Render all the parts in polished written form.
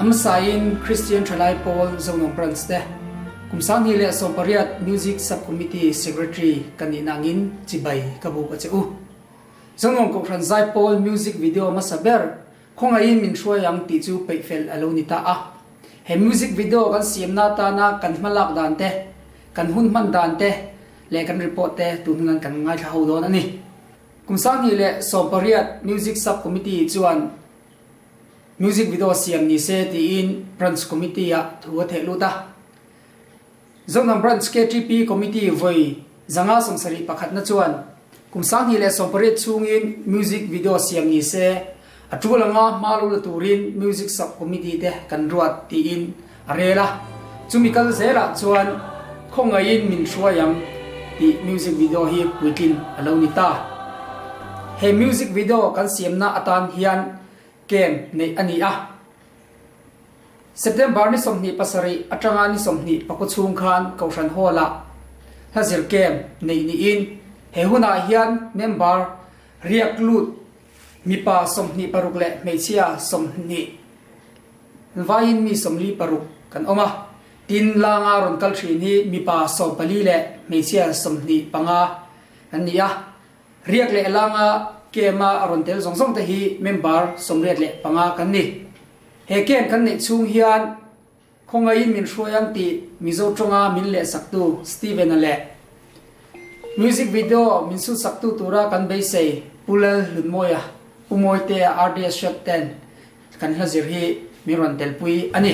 A hmasain Kristian Thalai Pawl Zonuam Branch te kum 2018 Music Sub-Committee Secretary ka nihna angin chibai ka buk a che u. Zonuam Kohhran Zaipawl Music Video hmasa ber Khawngaihin min hruai ang tih chu peihfel a lo ni ta a. He music video kan siamna atana kan hmalak dan te, kan hun hman dan te leh kan report te tun hunan kan ngaithla ho dawn a ni. Kum 2018 Music Sub Committee chuan music video siam ni se tiin Branch Committee ah thu a theh lut a. Zohnam Branch KTP Committee vawi 571 na chuan kum 2018 chhungin music video siam ni se, a tul anga hma lo la turin Music Sub Committee te kan ruat tiin a rel a. Chumi kal zelah chuan khawngaihin min hruai ang tih music video hi puitlin a lo ni ta. He music video kan siamna atan hian camp neih a ni a. September ni 27 atanga ni 24 chhung khan Kohhran Hall-ah hla zir camp neih niin he hunah hian member riak lut mipa 26 leh hmeichhia 20 vaiin mi 46 kan awm a. Tin, langa rawn kal thin hi mipa 14 leh hmeichhia 25 an ni a. Riak leh langa camp-a rawn tel zawng zawng te hi member 85 kan ni. He camp kan neih chhung hian khawngaihin min hruai ang tih Mizo tawnga min lehsaktu Steven-a leh music video min sutsaktu tura kan beisei Pu Lal Hlunmawia, Pu Mawitea RDS Shot ten kan hla zir hi min rawn telpui a ni.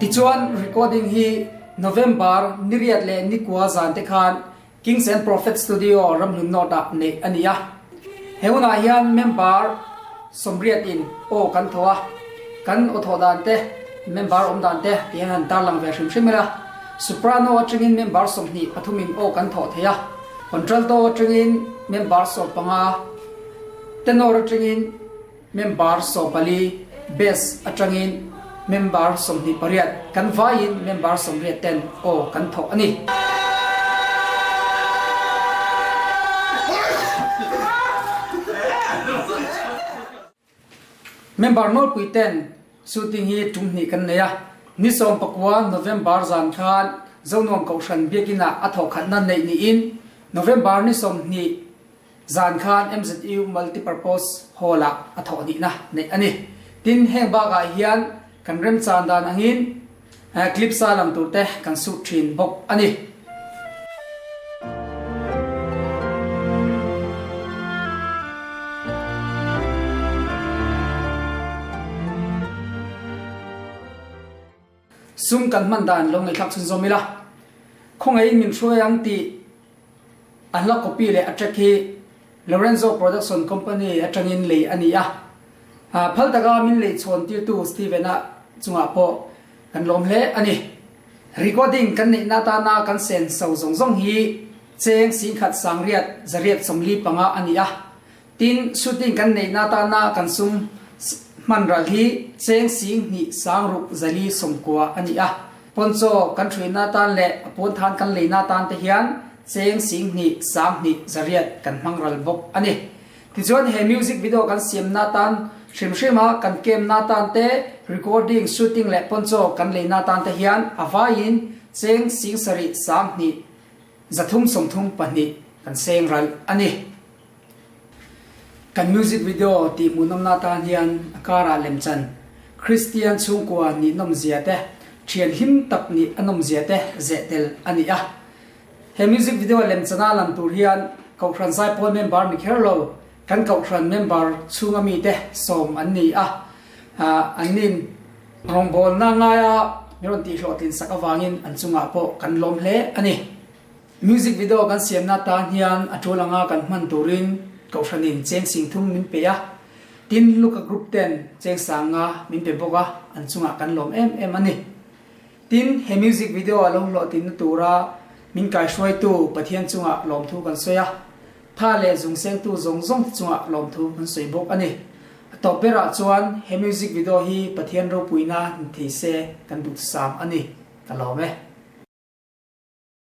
Tichuan recording hi November ni riat leh ni kua zan te khan Kings and Prophets Studio Ramhlun North ah neih a ni a. He hunah hian member 80 in aw kan thaw a, kan aw thawh dan te, member awm dan te ti hian han tarlang ve hrim hrim ila. Soprano atangin member 23 in aw kan thawh thei a, Contralto atangin member 15, Tenor atangin member 14, Bass atangin member 28, kan vaiin member 80 ten aw kan thawh a ni. Member nawlpui ten shooting hi tum hnih kan nei a, ni 19 November zan khan Zonuam Kohhran Biakinah a thawhkhatna neih niin November ni 20 Zan khan MZU Multipurpose Hall-ah a thawh nihna neih a ni. Tin, heng bakah hian kan remchan dan angin clip sa lang tur te kan suh thin bawk a ni. Sum kan hman dan lo ngaihthlak chhunzawm ila, khawngaihin min hruai ang tih a hla copy leh a track hi Lorenzo Production Company atangin lei a ni a. Phal taka min lei chhawn tirtu Steven-a chungah pawh kan lawm hle a ni. Recording kan neihna atana kan sen so zawng zawng hi cheng 10,000 685 a ni a. Tin, shooting kan neihna atana kan sum hman ral hi cheng 2 6 490 a ni a. Poncho kan thuina atan leh a puanthan kan leina atan te hian cheng 2 1 800 kan hmang ral bawk a ni. Tichuan he music video kan siamna atan hrim hrima kan camp na atan te, recording, shooting leh poncho kan leina atan te hian a vaiin cheng 7 1 332 kan seng ral a ni. Kan music video tih hmuhnawmna atan hian a karah lemchan Kristian chhungkua nih nawmzia te, thian hlim tak nih a nawmzia te zeh tel a ni a. He music video lemchana lang tur hian Kohhran Zaipawl member ni kher lo, kan Kohhran member chhunga mite sawm an ni a, an nin rawngbawlna ngaia min rawn tihhlawhtlin sak avangin an chungah pawh kan lawm hle a ni. Music video kan siamna tan hian a tul anga kan hman turin Kohhranin cheng 3000 min pe a. Tin, Luka Group ten cheng sanga min pe bawk a, an chungah kan lawm em em a ni. Tin, he music video a lo hlawhtinna tura min kaihruaitu Pathian chungah lawmthu kan sawi a, tha leh zung sengtu zawng zawng te chungah lawmthu kan sawi bawk a ni. A tawp berah chuan he music video hi Pathian ropuina ni thei se kan duhthusam a ni. Ka lawm e.